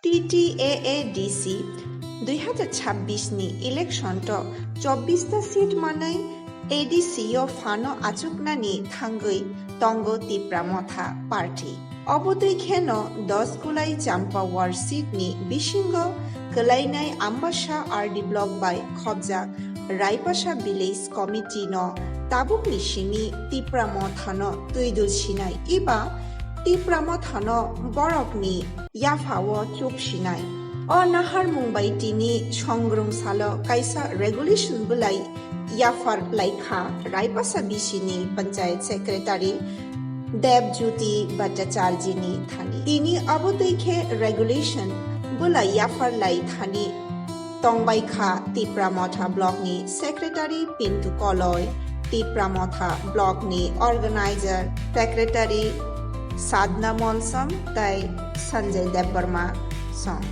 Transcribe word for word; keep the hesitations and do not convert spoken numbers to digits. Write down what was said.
T T A A D C dui hazar chabbish ni election to chobbish ta seat manwi A D C o phano achuknani thangwi tongo Tipra Motha party. Obo twi kheno dos kulai Champawar seat ni bisingo kwlainai Ambasa R D block bai khobjak Raipasa village committee no tabukni simi Tipra Motha no twi dul sinai eba Tipra Motha no borokni yaphao chup sinai. O naharmung bai tini songrung salo kaisa regulation bwlai yaphar laikha Raipasa B C ni Panchayat Secretary Deb Jyoti Bhattacharjee ni thani. Tini abo twi khe regulation bwlai yaphar lai thani tongbai kha Tipra Motha block ni Secretary Pintu Koloi, Tipra Motha block ni Organizer Secretary Sadna Molsom tei Sanjay Debbarma song.